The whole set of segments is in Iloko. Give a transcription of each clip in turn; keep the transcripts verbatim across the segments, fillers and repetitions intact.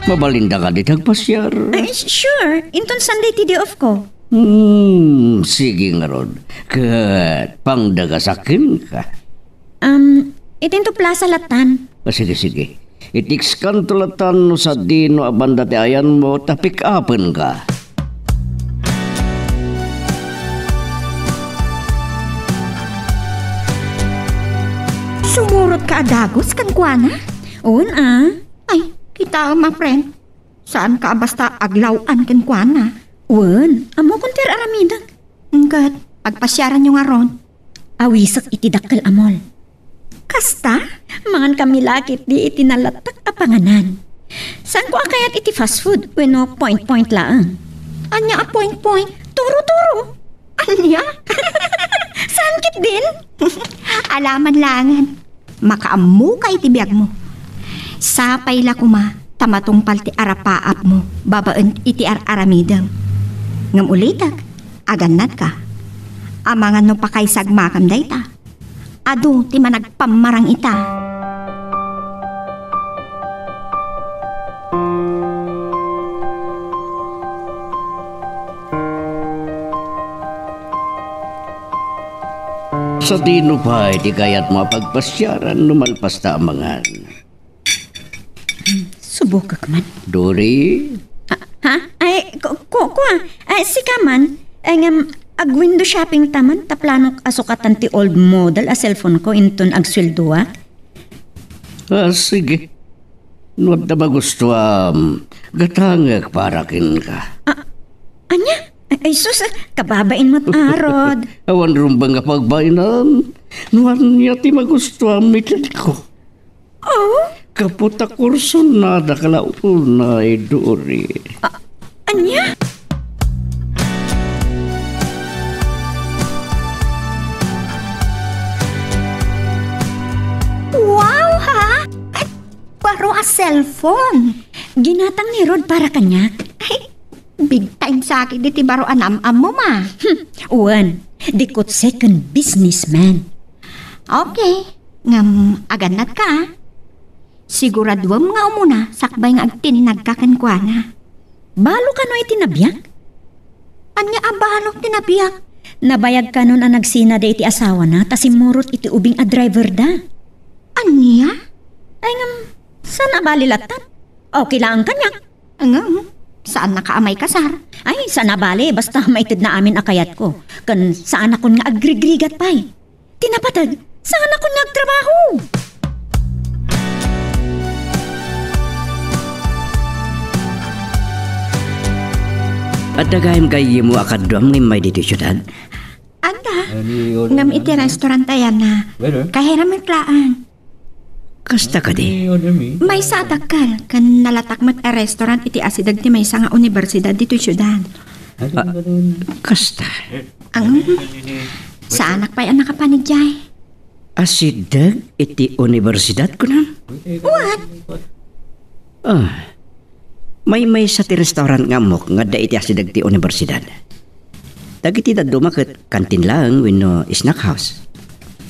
Mabalinda kadi ti agpasiar? Ay, sure. Inton Sunday ti day off ko. Hmm, sige ngarud. Ket pangdagasak kenka. Um, itinto plaza latan. Ah, sige, sige. Itext-kanto latan no sadino a banda ti ayanmo ta pick-upenka. Sumurotka a dagus kenkuana? Wen a. Ay, kitaem a, friend. Saanka a basta aglaw-an kenkuana. Wen, ammokon ti ar-aramidek. Ket, pagpasiaranyo ngarud. Awisek iti dakkel a mall. Kasta? Mangankami la ketdi iti nalatak a panganan. Saanko a kayat iti fast food wenno point-point laeng. Ania a point-point? Turo-turo. Ania? Saan ketdin? Alaman laengen. Makaammoka iti biagmo. Sapay la koma ta matungpal ti arapaapmo babaen iti ar-aramidem. Ngem ulitek, agannadka. Amangan no pakaysagmakam dayta. Adu ti managpammarang ita. Sadino pay ti kayatmo a pagpasiaran no malpas ta amangan? Subokek man. Dori? Ah, ha? Ay, ku-, ku-, kua. Ay, sika man. Ay, ngem, ag-window shopping ta man, ta planok a sukatan ti old model a cellphone ko inton agsueldoak. Ah, sige. No adda magustuam, gatangek para kenka. Ah, ania? Ay, ay, sus, ah, kababain met arod. Awan rumbeng a pagbainan. No ania ti magustuam, itedko. Oh? Gapu ta kursunada ka la unay, Dori. Ah, ania? Wow, ha? Ay, baro a cellphone. Ginatang ni Rod para kaniak. Ay, big time sa akin diti baro a nam-ammo, ma. Hmm, wen, di ko second businessman. Okay, ngem agannadka, a. Siguraduem nga umuna sakbay nga agtinnagka kenkuana. Balo kano iti nabiag? Ania a balo ti nabiag? Nabayag kanon a nagsinada iti asawana ta simmurot iti ubing a driverda. Ania? Ay, ngem, saan a bali latta? Okay laeng kaniak. Ngem, saannaka a maikasar. Ay, saan a bali, basta maitedna amin a kayatko. Ken saanakon nga agrigrigat pay. Ti napateg, saanakon nga agtrabaho. Adda gayam gayyemmo a kaduam nga immay ditoy siudad? Adda. Ngem iti restaurant ayanna. Waiter. Kahiramek laeng. Kasta kadi? Maysa a dakkel, ken nalatak met a restaurant iti asideg ti maysa nga universidad ditoy siudad. Ah, kasta. Ang, saanak pay a nakapan idiay. Asideg iti universidad, kunam? What? Ah, maymaysa ti restaurant nga ammok nga adda iti asideg ti universidad. Dagiti dadduma ket kantin laeng wenno snack house.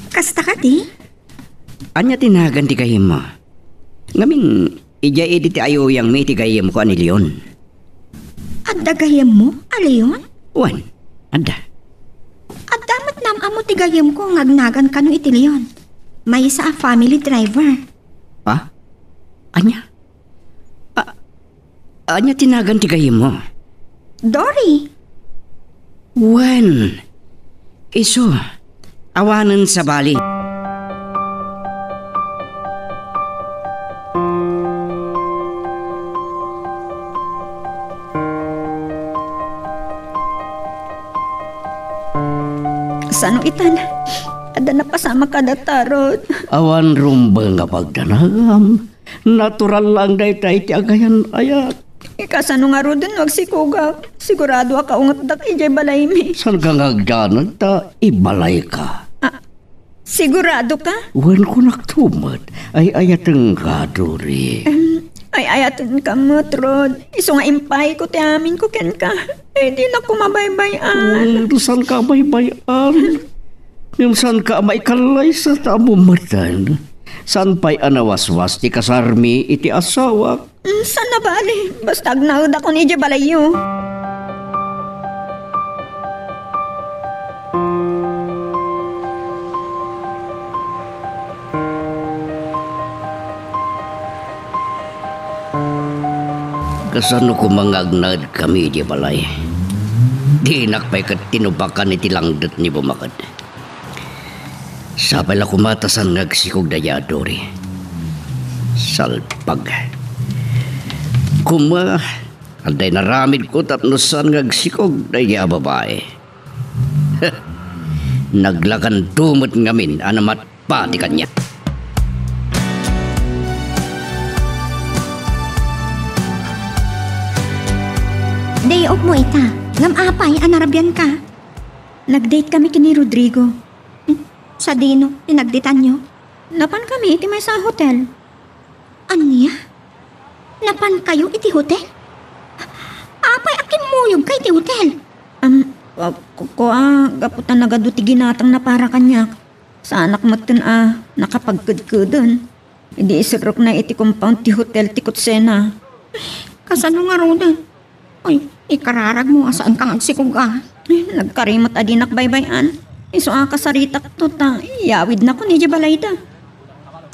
Kasta kadi? Ania ti nagan ti gayyemmo? Ngamin, idiay idi ti ayuyangmi iti gayyemko a ni Leon. Adda gayyemmo a Leon? Wen, adda. Adda met nam-ammo ti gayyemko nga agnagan kano iti Leon. Maysa a family driver. Ha? Ania? A-, ania ti nagan ti gayyemmo? Dory. Wen, isu, awanen sabali. Sano itan? Adda napasamak kada tarot. Awan rumbeng a pagdanagam. Natural lang dayta iti agayan-ayat. Kasano ngaruden no agsikogak? Sigurado a kaungetdak idiay balaymi. Saan ka nga agdanag ta ibalayka? Ah, sigurado ka? Wen, kunak tumet. Ay-ayaten ka, Dory. Em, ay-ayaten ka met, Rod. Isu nga impay ko ti amin ko kenka. Ay, di na ko mabaybay-an. Wen, saan ka mabaybay-an? Ngem saan ka maikallaysa ta ammom metten? Saan pay a nawaswas ti kasarmi iti asawak? Mm, saan a bale. Basta agnaedakon idiay balayyo. Kasano koma nga agnaedkami idiay balay? Dinak pay ket tinubakan iti langdet ni bumaked. Sapay la koma ta saan nga agsikog daydi a Dory. Salpag. Koma, adda inaramidko tapno saan nga agsikog daydi a babai. Naglakanto met ngamin a namatpati kaniak. Day-okmo ita, ngem apay a narabianka? Nag-date kami ken ni Rodrigo. Hmm? Sadino ti nag-dateanyo? Napan kami iti maysa a hotel. Ania? Napan kayo iti hotel? Apay a kimmuyogka iti hotel? Am, ah, ku-, kua, gapu ta nagadu ti ginatangna para kaniak. Saanak metten a nakapagkedkeden. Idi iserrokna iti compound ti hotel ti kotsena. Kasano ngaruden? Ay, ikararagmo a saanka nga agsikog a. Eh, nagkarimet a dinak baybay-an. Isu a kasaritakto ta iyawidnakon idiay balayda.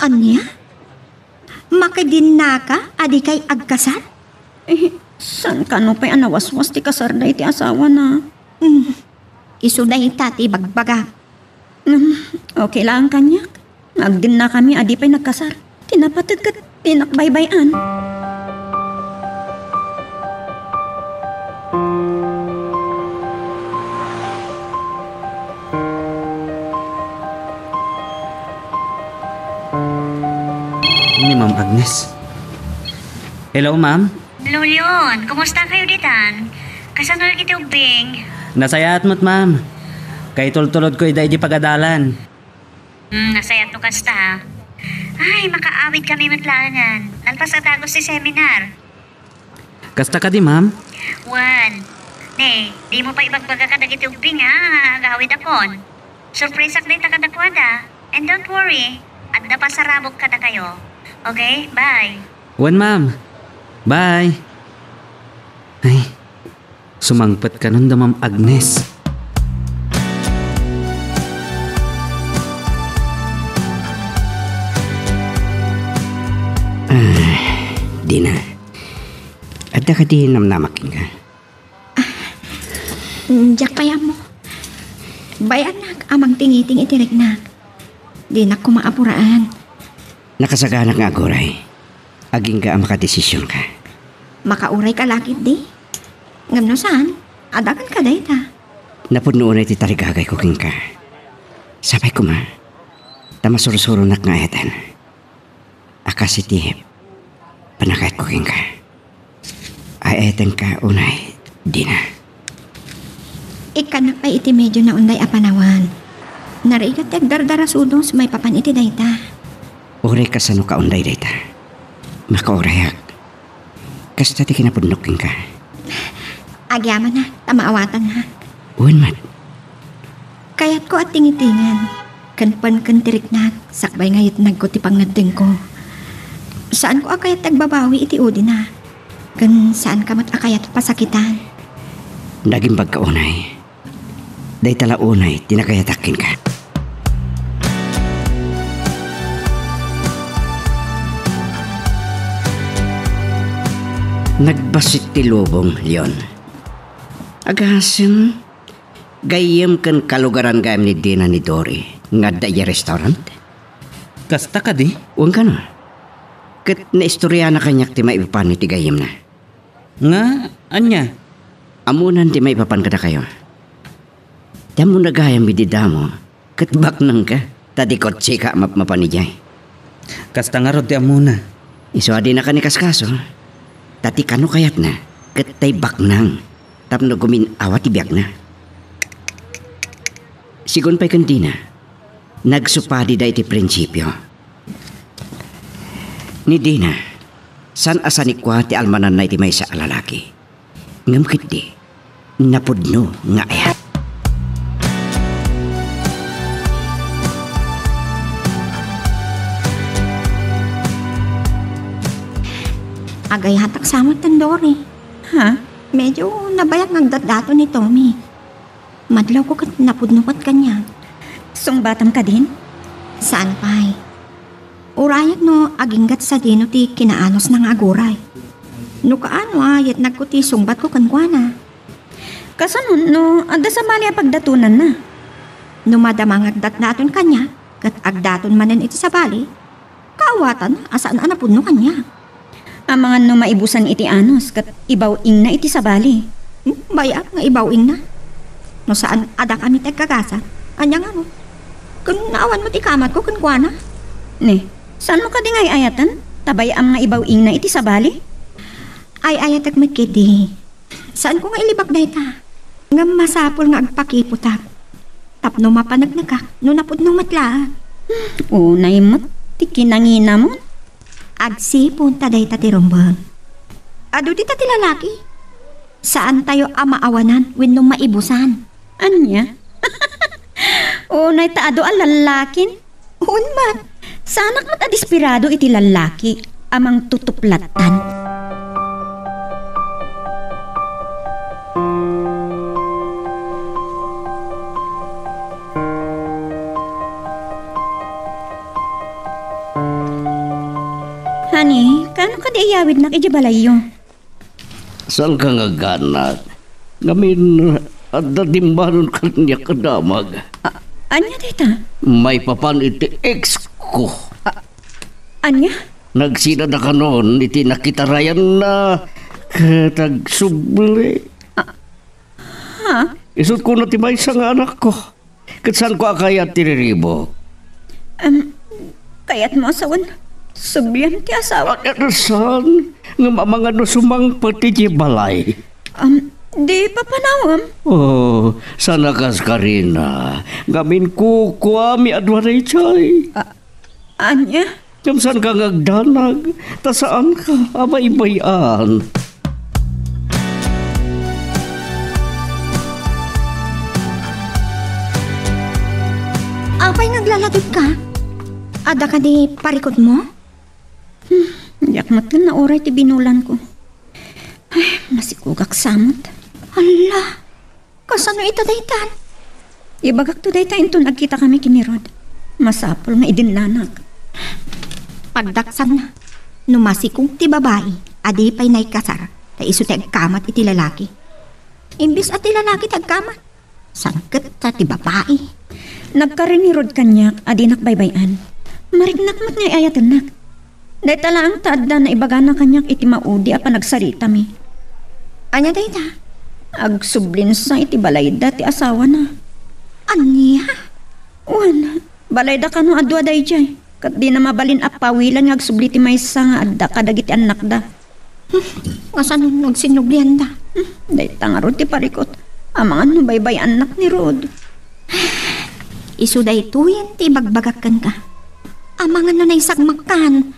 Ania? Makadinnaka a dikay agkasar? Eh, saan kano pay a nawaswas ti kasar daydi asawana? Hmm. Isu dayta ti ibagbagak. Hmm, okay laeng kaniak. Agdennakami a di pay nagkasar. Ti napateg ket dinak baybay-an. Ni Ma'am Agnes. Hello, ma'am. Hello, Leon. Kumusta kayo ditan? Kasano dagiti ubbing? Nasayaat met, ma'am. Kaitultulodko ida idiay pagadalan. Hmm, nasayaat no kasta, ha? Ay, makaawid kami met laengen. Nalpas a dagus ti seminar. Kasta kadi, ma'am? Wen. Ne, dimo pay ibagbaga kadagiti ubbing, ha? Agawidakon. Surpresak dayta kadakuada. And don't worry, adda pasarabok kadakayo. Okay? Bye. Wen, ma'am. Bye. Ay, sumangpet kanon da Ma'am Agnes. Ah, Dina. Adda kadi namnamak kenka? Diak pay ammo. Bay-annak a mangtingiting iti riknak. Dinak koma apuraan. Nakasaganak nga aguray. Agingga a makadesisionka. Makaurayka la ketdi. Ngem no saan, adaganka dayta. Napudno unay ti tarigagayko kenka. Sapay koma, ta masursuronak nga ayaten. A kas iti panagayatko kenka. Ay-ayatenka unay, Dina. Ikkannak pay iti medio naunday a panawen. Narigat ti agdardarasudong maipapan iti dayta. Uray kasano kaunday dayta. Makaurayak. Kasta ti kinapudnok kenka. Agyamanak ta maawatannak. Wen met. Kayatko a tingitingen, ken penken ti riknak, sakbay nga yetnagko ti pangngeddengko. Saanko a kayat ti agbabawi iti udina, ken saanka met a kayat pasakitan. Nagimbagka unay. Dayta la unay ti nakayatak kenka. Nagbassit ti lubong, Leon. Agasem, gayyem ken kalugaran gayam ni Dina ni Dory nga adda idiay restaurant? Kasta kadi? Wen kano. Ket naistoriana kaniak ti maipapan iti gayyemna. Nga, ania? Ammonan ti maipapan kadakayo. Ti ammona gayam idi damo, ket baknangka, ta di kotseka a mapmapan idiay. Kasta ngarud ti ammona. Isu a dinaka inkaskaso, ta ti kano kayatna, ket tay baknang, tapno gumin-awa ti biagna. Sigun pay ken Dina, nagsupadida iti prinsipio. Ni Dina, saan a sanikua ti almananna iti maysa a lalaki. Ngem ketdi, napudno nga ayat. Agayatak sa met ken Dory. Ha? Medyo nabayag nga agdatdaton ni Tommy. Madlawko ket napudno ket kaniak. Sungbatam kadin? Saan pay. Urayek no aginggat sadino ti kinaanosna nga aguray. No kaano a yetnagko ti sungbatko kenkuana. Kasano no adda sabali a pagdatonanna? No madama nga agdatdaton kaniak, ket agdaton manen iti sabali, kaawatan a saan a napudno kaniak. Amangan no maibusan iti anos ket ibaw-ingna iti sabali. Hmm, bay-am nga ibaw-ingna. No saan a dakami ti agkagasan, ania ngarud? Ken awan met ikamatko kenkuana. Ne, saanmo kadi nga ay-ayaten? Ta bay-am nga ibaw-ingna iti sabali? Ay-ayatek met ketdi. Saanko nga ilibak dayta. Ngem masapul nga agpakiputak. Tapno mapaneknekak no napudno met laeng. Unay met ti kinanginamon. Agsipud ta dayta ti rumbeng. Adu dita ti lalaki. Saantayo a maawanan wenno maibusan. Ania? Unay ta adu a lallakin? Wen man, saanak met a desperado iti lallaki a mangtutuplatan. Honey, kaano kadi iyawidnak idiay balayyo? Saanka nga agganak? Ngamin, adda dimmanon kaniak a damag. A-, ania dayta? Maipapan iti ex ko. A-, ania? Nagsinadakanon iti nakitarayanna ket agsubli. A-, ha? Isut' kuna ti maysa nga anakko. Ket saanko a kayat ti riribuk? Em, kayatmo a sawen, subliam ti asawa. A, a, saan? Ngem amangan no sumangpet idiay balay. Em, di papanawem? Oh, saan a kas Karina. Ngamin kukuami a dua daytoy. A-, ania? Ngem saanka nga agdanag, ta saanka a baybay-an. Apay nga aglaladudka? Adda kadi parikutmo? Hmm, diak met ken nauray ti binulanko. Ay, masikugak sa met. Hala, kasano ita daytan? Ibagakto dayta inton agkitakami ken ni Rod. Masapul nga idinnanak. Pagdaksanna, no masikog ti babai a di pay naikasar, ta isu ti agkamat iti lalaki. Imbes a ti lalaki ti agkamat, sangket ta ti babai. Nagkari ni Rod kaniak a dinak baybay-an. Mariknak met nga ay-ayatennak. Dayta laeng ta adda naibagana kaniak iti maudi a panagsaritami. Ania dayta? Agsublinsa iti balayda ti asawana. Ania? Wen, balayda kano a dua daydiay, ket dina mabalin a pawilan nga agsubli ti maysa nga adda kadagiti annakda. Hmm, kasano no agsinnublianda? Hmm, dayta ngarud ti parikut. Amangan no baybay-annak ni Rod. Isu daytoyen ti ibagbagak kenka. Amangan no naisagmakkan.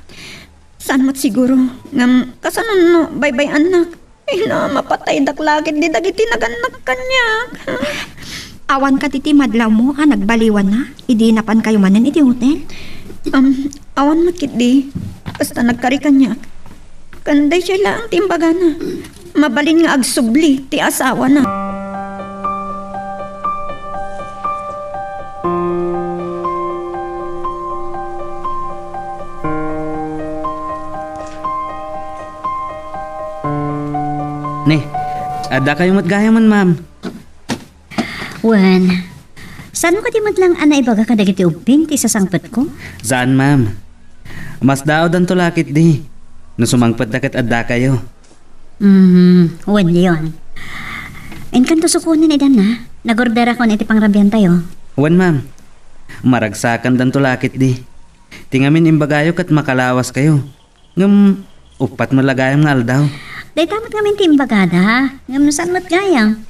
Saan met siguro, ngem kasano no baybay-annak? Ay na, mapataydak la ketdi dagiti nagannak kaniak. Awan kadi ti madlawmo a nagbaliwanna idi napankayo manen iti hotel? Am, awan met ketdi. Basta nagkari kaniak. Ken daydiay laeng ti imbagana. Mabalin nga agsubli ti asawana. Ni, adda kayo met gayamen, ma'am. Wen, saanmo kadi met lang a naibaga kadagiti ubbing ti sasangpetko? Saan, ma'am. Masdaawdanto la ketdi. No sumangpet da ket adda kayo. Mhm, wen, Leon. Inkanto sukonen idan na. Nagorderakon iti pangrabiantayo. Wen, ma'am. Maragsakandanto la ketdi. Ti ngamin imbagayo ket makalawas kayo. Ngem, uppat met la gayam nga aldaw. Dayta met ngamin ti imbagada. Ngem, saan met gayam?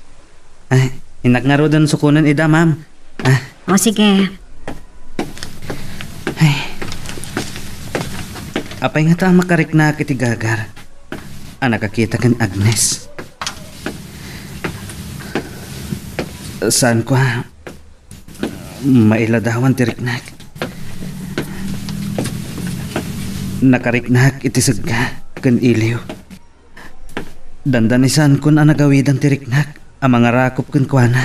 Ay, innak ngaruden sukonen ida, ma'am. Ah. O, sige. Ay. Apay ngata a makariknaak iti gagar a nakakita ken Agnes? Saan ko, ah? Mailadawan ti riknak. Nakariknak iti segga ken iliw. Dandanisankon a nagawidan ti riknak a mangarakop kenkuana.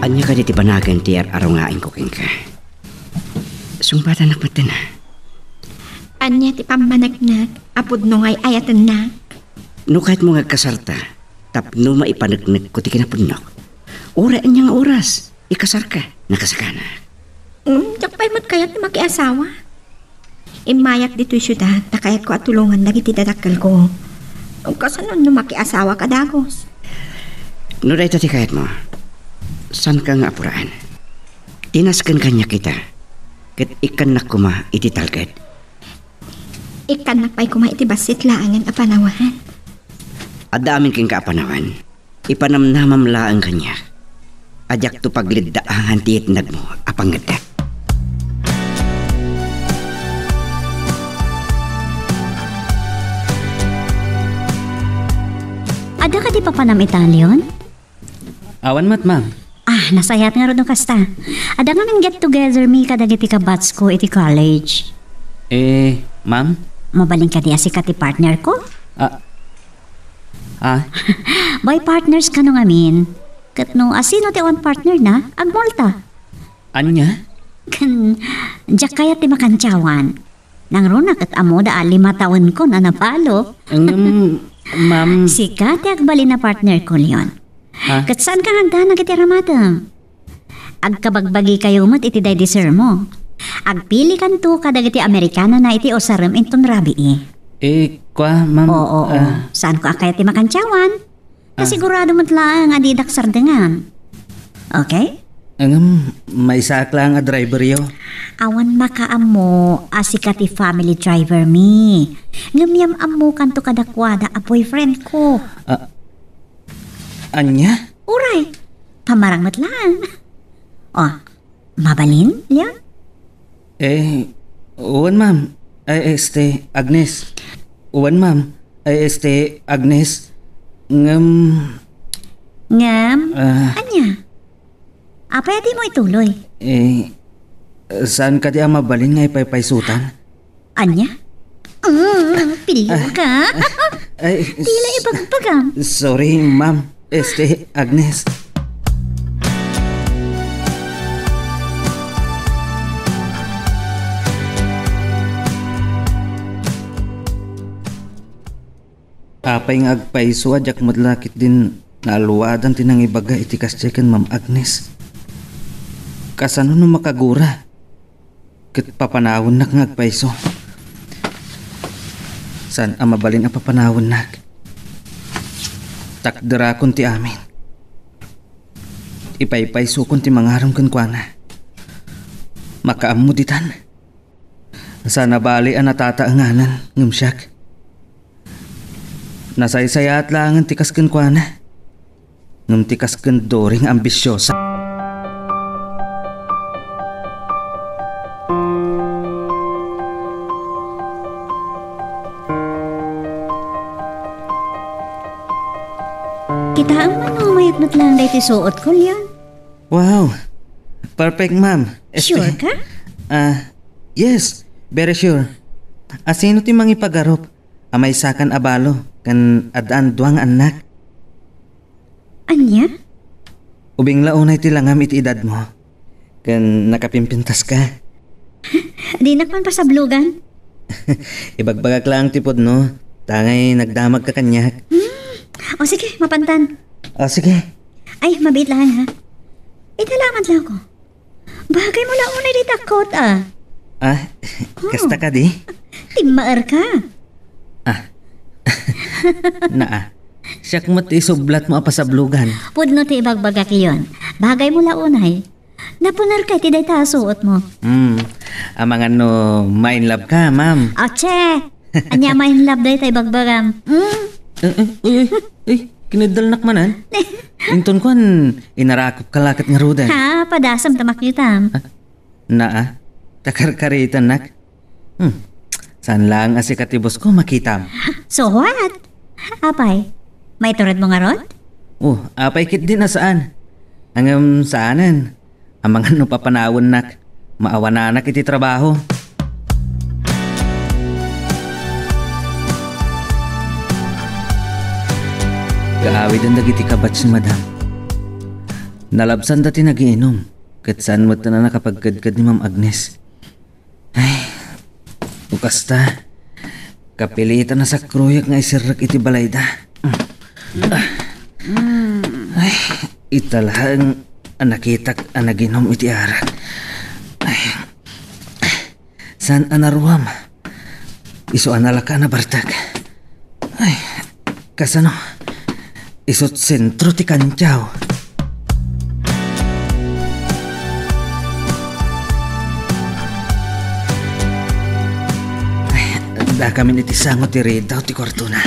Ania kadi ti banagen ti ar-arungaenko kenka? Sungbatannak metten a. Ania ti pammaneknek a pudno nga ay-ayatennak? No kayatmo nga agkasarta, tapno maipaneknekko ti kinapudnok. Uray ania nga oras, ikasarka, nakasakana. Mm, diak pay met kayat ti makiasawa. Immayak ditoy siudad ta kayatko a tulongan dagiti dadakkelko. Kasano no makiasawaka dagus? No dayta ti kayatmo, saanka nga apuraen. Tinasken kaniak ita, ket ikkannak koma iti talged. Ikkannak pay koma iti bassit laengen a panawen. Adda amin kenka a panawen. Ipanamnamam laeng kaniak a diakto pagliddaangan ti itnagmo a pangngeddek. Adda kadi papanam ita, Leon? Awan met, ma'am. Ah, nasayaat ngarud no kasta. Adda ngamin get together mi kadagiti kabatchko iti college. Eh, ma'am? Mabalin kadi a sika ti partnerko? Ah, Ah? Bay, partners kano ngamin. Ket no asino ti awan partnerna, agmulta. Ania? Ken, diak kayat ti makantiawan. Nangruna ket ammoda a lima tawenkon a nabalo. Ngem, ma'am. Sika ti agbalin a partnerko, Leon. Ha? Ket saanka nga agdanag iti aramatem. Agkabagbagikayo met iti daydi sermo. Agpilikanto kadagiti Amerikanana iti usarem inton rabii. Eh, kua, ma'am, Oo, oo. ah. Saanko a kayat ti makantiawan. Ta Ah. sigurado met laeng a didak sardengan. Okay? Ngem, maysaak laeng a driveryo. Awan makaammo a sika ti family driver mi. Ngem yam-ammokanto kadakuada a boyfriend ko. Ah, ania? Uray, pamarang met laeng. Oh, mabalin, Leon? Eh, wen, ma'am. Ay, este, Agnes. Wen, ma'am. Ay, este, Agnes. Ngem, Ngem? Ah. Ania? Apay a dimo ituloy? Eh, saan kadi a mabalin nga ipaypaysutan? Ania? Mm, pilyo ka? Ay, Tila s-, ibagbagam. Sorry, ma'am. Este, Agnes. Apay nga agpayso a diak met la ketdin naaluadan ti nangibaga iti kasdiay ken Ma'am Agnes? Kasano no makagura? Ket papanawennak nga agpayso. Saan a mabalin a papanawennak. Takderakon ti amin. Ipaypaysokon ti mangarem kenkuana. Makaammo ditan. Saan a bali a natataenganan ngem siak. Nasaysayaat laengen ti kas kenkuana. Ngem ti kas ken Doring nga ambisiosa. Kitaem man no mayat met laeng daytoy suotko, Leon. Wow! Perfect, ma'am. Este, Sure ka? Ah, yes, very sure. Asino ti mangipagarup a maysakan a balo ken addaan dua nga annak? Ania? Ubing la unay ti langam iti edadmo ken nakapimpintaska. Dinak man pasablogan. Ibagbagak laeng ti pudno, ta ngay nagdamagka kaniak. Hmm. O sige, mapantan. O sige. Ay, mabiit laeng, ha? Ita la man laeng ko. Bagay mo la unay dita kot, ah. Ah, Oh. kasta kadi? Timmaer ka. Ah. Naa. Siak met ti isublat mo a pasablogan. Pudno ti ibagbagak iyon. Bagay mo la unay. Napuner ka iti dayta a suot mo. Hmm. Amangan no ma-in love ka, ma'am. Ache! Ania ma-in love dayta ibagbagam? Hmm? Eh, eh, uy, uy, uy, kineddalnak manen. Inton kuan, inarakop ka la ket ngaruden. Ha, padasam ta makitam. Ah, naa, ta karkaritannak. Hmm, saan laeng a sika ti boss ko makitam. So what? Apay, maitured mo ngarud? Oh, apay ketdin a saan. Ngem saanen. Amangan no papanawennak. Maawananak iti trabaho. Gaawiden dagiti kabatch ni Madam. Nalabsanda ti nagiinum, ket saan met a nakapagkedked ni Ma'am Agnes. Ay, o kasta, kapilitan a sakroyak nga iserrek iti balayda. Ay, ita laeng a nakitak a naginum iti arak. Ay, saan a naruam? Isu a nalaka a nabartek. Ay, kasano? Isu't sentro ti kantiaw. Ay, dakamin iti sango ti ridaw ti kuartona.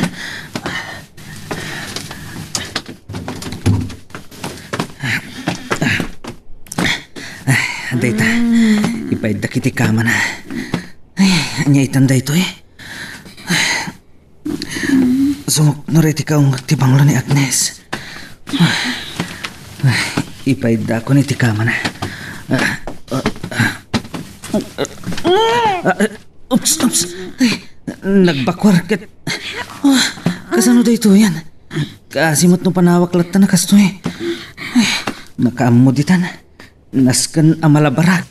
Ay, dayta. Ipayddak iti kamana. Ay, ania itan daytoy? Sumuknor iti kaunggot ti banglo ni Agnes. Ipaydakon iti kamana. Oops, oops. Ay, nagbakuar ket, ah, kasano daytoyen? Kaasi met no panawak latta a kastoy. Ay, makaammo ditan. Nasken a malabarak.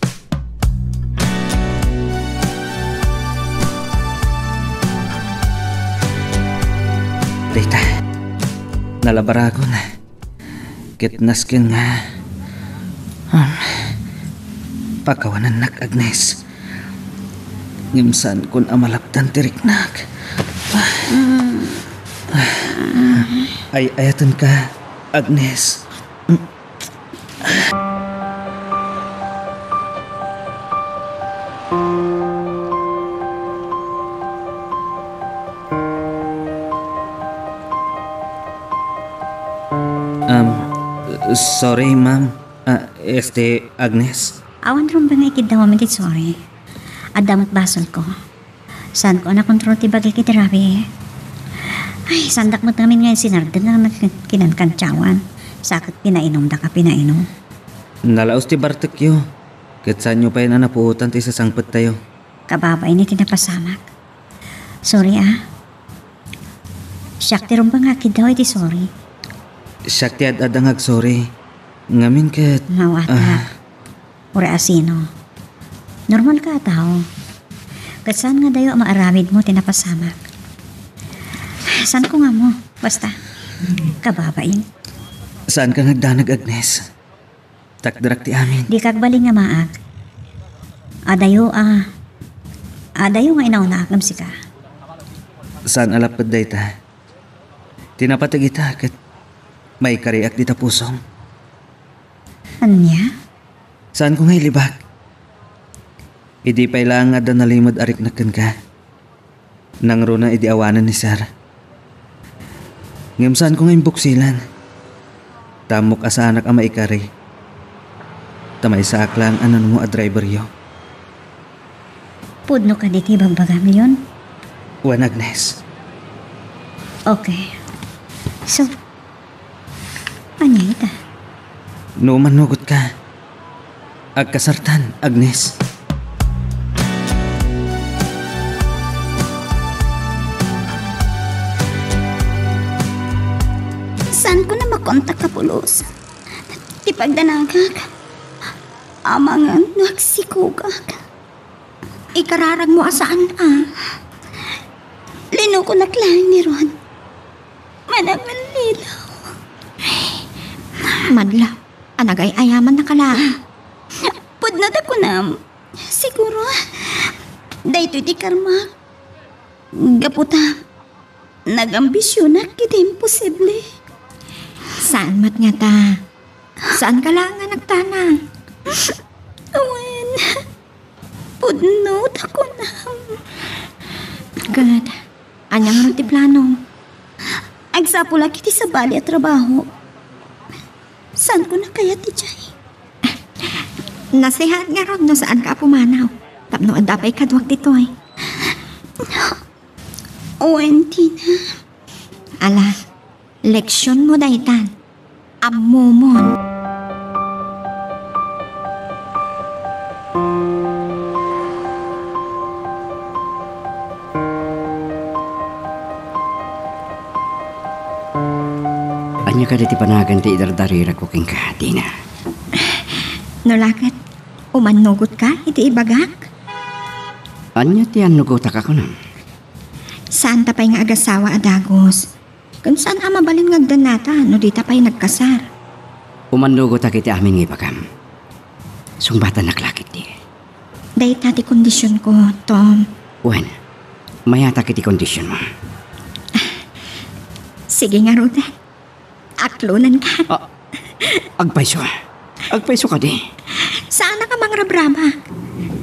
Dayta, nalabaragon. Ket nasken nga, um, pakawanennak, Agnes. Ngem saankon a malapdan ti riknak. Ay-ayatenka, Agnes. Um, sorry, ma'am. Ah, este, Agnes? Awan rumbeng nga ikiddawam iti sorry. Adda met basolko. Saanko a nakontrol ti bagik iti rabii. Ay, saandak met ngamin nga insinardeng nga nag-, kinankantiawan. Sa ket pinainumdak a pinainum. Nalaus ti bartekyo, ket saanyo pay a napuotan ti sasangpettayo. Kababain iti napasamak. Sorry, ah. Siak ti rumbeng nga akiddaw iti sorry. Siak ti ad-adda nga agsorry. Ngamin ket, Mawatak. Ah. Uray a sino. Normalka a tao. Ket saan nga dayo a maaramidmo ti napasamak. Saanko nga ammo. Basta, kababain. Saanka nga agdanag, Agnes. Takderak ti amin. Dika agbalin nga maag. Adayo a, adayo nga inaunaak ngem sika. Saan a lapped dayta. Ti napateg ita ket maikariak dita pusom. Ania? Saanko nga ilibak. Idi pay laeng nga adda nalimed a riknak kenka. Nangruna idi awanen ni Sir. Ngem saanko nga imbuksilan. Ta ammok a saanak a maikari. Ta maysaak laeng a nanmo a driveryo. Pudno kadi ti ibagbagam, Leon? Wen, Agnes. Okay. So, ania ita? No manugot ka, agkasartan, Agnes. Saanko a makontak a pulos? Ti pagdanagak, amangan no agsikogak. Ikararagmo a saan a. Linukonak laeng ni Ron. Manangallilaw. Madla, a nagay-ayamannaka laeng. Pudno ta kunam. Siguro, daytoy ti karmak. Gapu ta, nagambisionak iti imposible. Saan met ngata. Saanka laeng nga nagtanang. Wen, pudno ta kunam. Ket, ania ngarud ti plano? Agsapulak iti sabali a trabaho. Saanko a kayat idiay. Nasehaat ngarud no saanka a pumanaw. Tapno adda pay kaduak ditoy. Wen, Tina. Ala, leksionmo daytan. Ammomon. Kadagiti panagan ti idardariragko kenka, Dina. No la ket, umannugotka iti ibagak? Ania ti annugotak a kunam? Saanta pay nga agasawa a dagus. Ken saan a mabalin nga agdannata no dita pay nagkasar. Umannugotak iti amin nga ibagam. Sungbatanak la ketdi. Dayta ti kondisionko, Tom. Wen, mayatak iti kondisionmo. Sige ngaruden. Aklonanka. Ah, agpayso. Agpayso kadi. Saannak a mangrabrabak.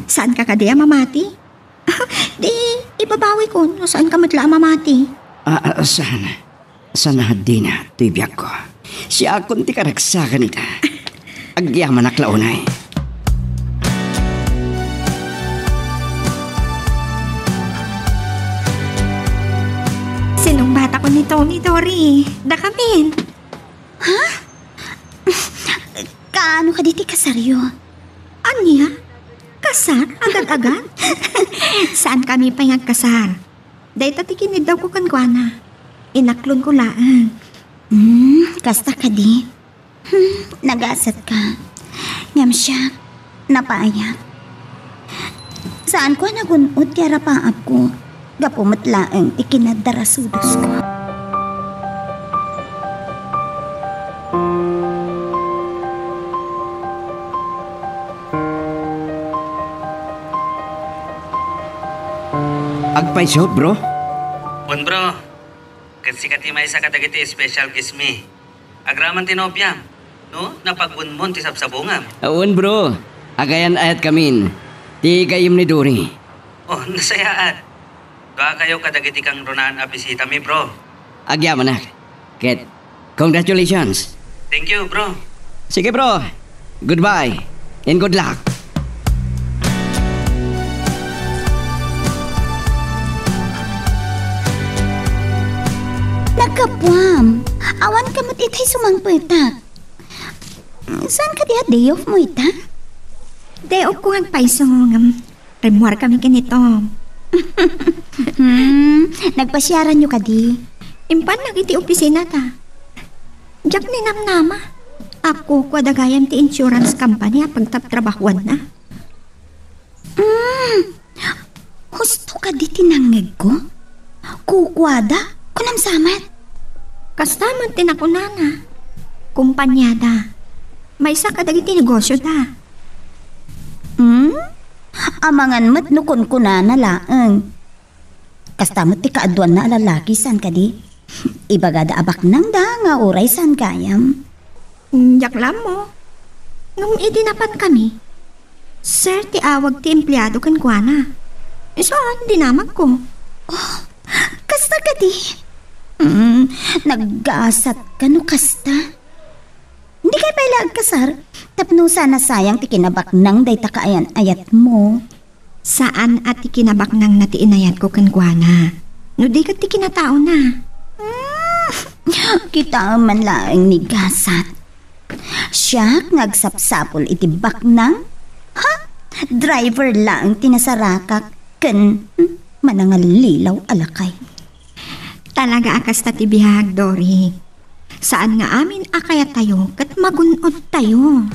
Saanka kadi a mamati? Di, ibabawikon no saanka met la a mamati. Ah, ah, saan? Saan a dina toy biagko? Siakon ti karagsakan ita. Agyamanak la unay. Sinungbatakon ni Tommy, Dory. Dakamin. Ha? Kaano kadi ti kasaryo? Ania? Kasar? Agad-agad? Saankami pay nga agkasar. Dayta ti kiniddawko kenkuana. Inaklonko laeng. Hmm, kasta kadi? Hmm, nagasatka. Ngem siak, napaayat. Saanko a nagun-od ti arapaapko. Gapu met laeng ti kinaddarasudosko. Agpayso, bro? Wen, bro. Ket sika ti maysa kadagiti special guest mi. Agraman ti nobiam, no? Napagwenmon ti sabsabongam. Wen, bro. Agayan-ayatkamin. Ti gayyem ni Dory. Oh, nasayaat. Duakayo kadagiti kangrunaan a bisitami, bro. Agyamanak. Ket, congratulations. Thank you, bro. Sige, bro. Goodbye. And good luck. Naggapuam. Awan ka met itay sumangpetak. Saan kadi a day off mo ita? Day off ko nga agpayso, ngem rimmuarkami ken ni Tom. Hmm, nagpasiaranyo kadi? Impannak iti opisina ta. Diak ninamnama. Agkukuada gayam ti insurance company a pagtatrabahuanna. Mm. Husto kadi ti nangngegko? Kukuada? Kunam sa met? Kasta met ti nakunana. Kompaniada. Maysa kadagiti negosioda. Hmm? Amangan met no kunkunana laeng. Kasta met ti kaaduanna a lalaki, saan kadi? Ibagada a baknangda nga uray saan gayam. Diak la ammo. Ngem idi napankami, sir ti awag ti empleado kenkuana. Isu a dinamagko. Oh, kasta kadi? Mm, naggasatka no kasta. Dikay pay la agkasar, tapno saan a sayang ti kinabaknang dayta kaayan-ayatmo. Saan a ti kinabaknangna ti inayatko kenkuana, no di ket ti kinataona. Hmm, kitaem man laeng ni gasat. Siak nga agsapsapul iti baknang? Ha? Driver laeng ti nasarakak ken, hmm, manangallilaw a lakay. Talaga a kasta ti biag, Dory. Saan nga amin a kayattayo ket magun-odtayo.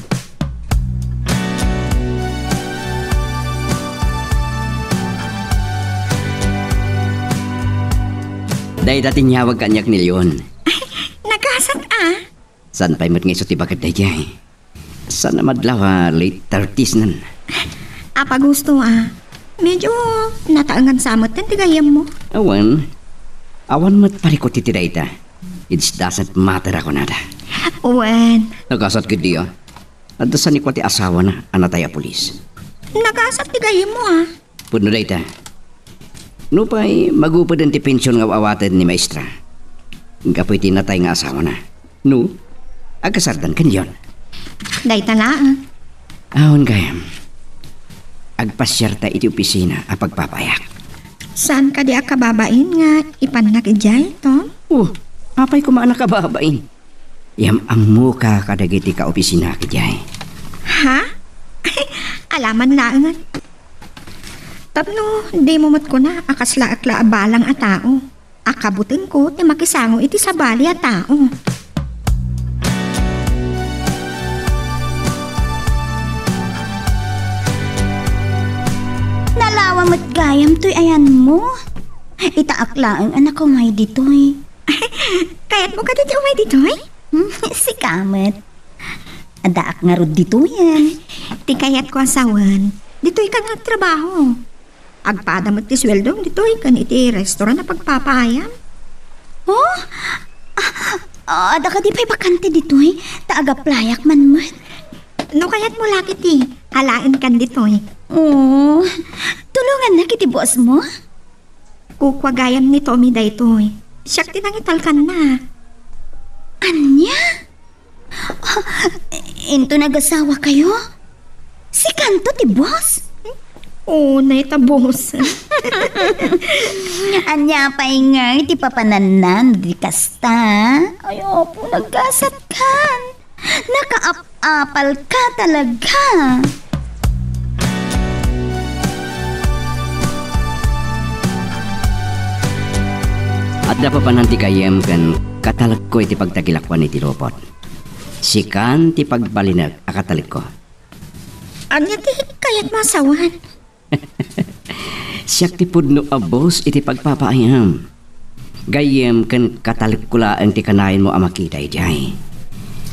Dayta ti inyawag kaniak ni Leon. Ay, nagasat a. Saan pay met nga isu ti bakad daydiay? Saan a madlaw a late thirties nan. Apa gusto a? Medyo nataengan sa met ti gayyemmo. Awan. Awan met parikut iti dayta. It doesn't matter a kunada. Wen. Nagasat ketdi a. Adda sanikua ti asawana a natay a pulis. Nagasat ti gayyemmo a. Pudno dayta. Nupay magupeden ti pension nga aw-awaten ni maestra gapu iti natay nga asawana. No, agkasardan ken Leon. Dayta laeng. Awan gayam. Agpasiarta iti opisina a pagpapayak. Saan kadi a kababain nga ipannak idiay, Tom? Oh, apay koma a nakababain? Yam-ammoka kadagiti kaopisina idiay. Ha? Alaman laengen. Tapno dimo met kuna a kaslaak la a balang a tao. Akabutengko ti makisango iti sabali a tao. Met gayam toy ayanmo? Itaak laeng a nakaumay ditoy. Kayatmo kadi ti umay ditoy? Hmm, sika met. Addaak ngarud ditoyen. Ti kayatko a sawen, ditoykan nga agtrabaho. Agpada met ti sueldom ditoy ken iti restoran a pagpapaayam. Oh? Ah, adda kadi pay bakante ditoy? Ta agaplayak man met. No kayatmo la ketdi, alaenkan ditoy. Oh, tulongannak iti bossmo? Kukua gayam ni Tommy daytoy. Siak ti nangitalkanna. Ania? Ah, into nagasawakayo? Sikanto ti boss? Oo, nay ta boss. Ania pay ngay ti papananna no di kasta? Ay, apo, nagkasatkan. Nakaap-apal ka talaga. Adda papanan ti gayyem ken katalekko iti pagtagilakuan iti lupot. Sikan ti pagbalinek a katalekko. Ania ti kayatmo a sawen? Siak ti pudno a boss iti pagpapaayam. Gayyem ken katalekko laeng ti kanayon mo a makita idiay.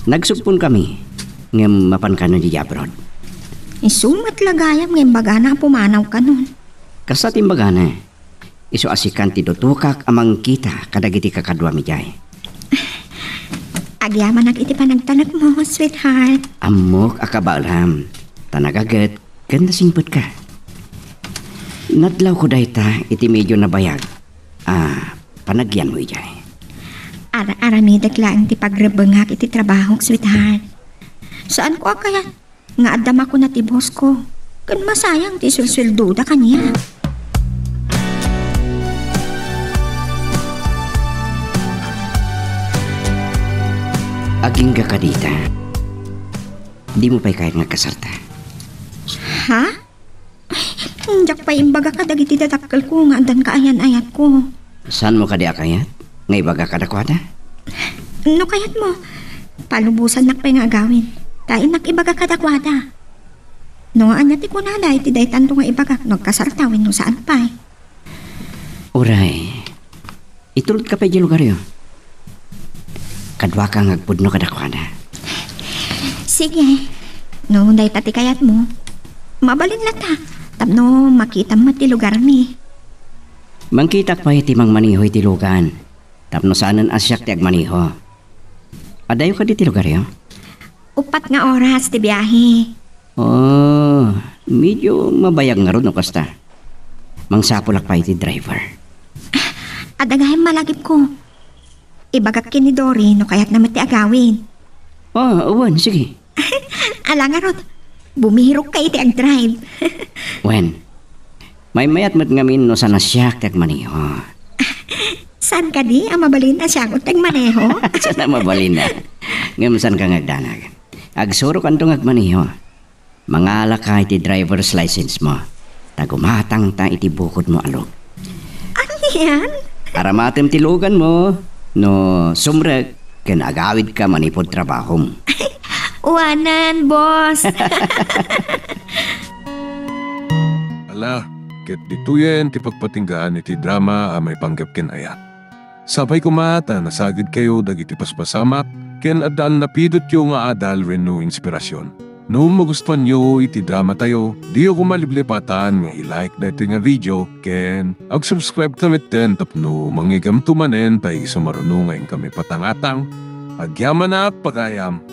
Nagsugponkami, ngem mapankanon idiay abroad. Isu met la gayam nga imbagana a pumanawkanon. Kasta ti imbagana, isu a sikan ti dutokak a mangkita kadagiti kakaduami idiay. Agyamanak iti panagtalekmo, sweetheart. Ammok a kabaelam, ta nagaget ken nasingpetka. Nadlawko dayta iti medyo nabayag a panagyanmo idiay. Ar-aramidek laeng ti pagrebbengak iti trabahok, sweetheart. Saanko a kayat nga adda makuna ti boss ko, ken masayang ti sulsuldoda kaniak. Agingga kadita. Dimo pay kayat nga agkasarta? Ha? Ay, diak pay imbaga kadagiti dadakkelko nga addan kaayan-ayatko. Saanmo kadi a kayat nga ibaga kadakuada? No kayatmo, palubosannak pay nga agawid, ta innak ibaga kadakuada. No, ania ti kunada iti daytanto nga ibagak no agkasarta wenno saan pay? Uray, itulodka pay idiay lugaryo. Kaduaka nga agpudno kadakuada. Sige. No dayta ti kayatmo, mabalin latta tapno makitam met ti lugarmi. Mangkitak pay ti mangmaneho iti lugan tapno saanen a siak ti agmaneho. Adayo kadi ti lugaryo? Uppat nga oras ti biahe. Oh, medyo mabayag ngarud no kasta. Mangsapulak pay iti driver. Adda gayam malagipko. Ibagak ken ni Dory no kayatna met ti agawid. Oh, wen, sige. Ala ngarud, bumirokka iti agdrive. Wen, maymayat met ngamin no saan a siak ti agmaneho. Saan kadi a mabalin a siak ti agmaneho? Saan a mabalin a? Ngem saanka nga agdanag. Agsurokanto nga agmaneho. Mangalaka iti driver's license mo. Ta gumatangta iti bukodmo a lug. Anian? Aramatem ti luganmo no sumrek ken agawidka manipud trabahom. Wanan, boss. Ala, ket ditoyen ti pagpatinggaan iti drama a maipanggep ken ayat. Sapay koma ta nasagidkayo dagiti paspasamak ken adda a napidotyo nga adal wenno inspirasyon. No magustuanyo iti dramatayo, diyo koma liplipatan nga i-like daytoy nga video ken ag-subscribe ta metten tapno mangigamto manen ta isu maruno nga inkami patangatang. Agyamanak pagayam!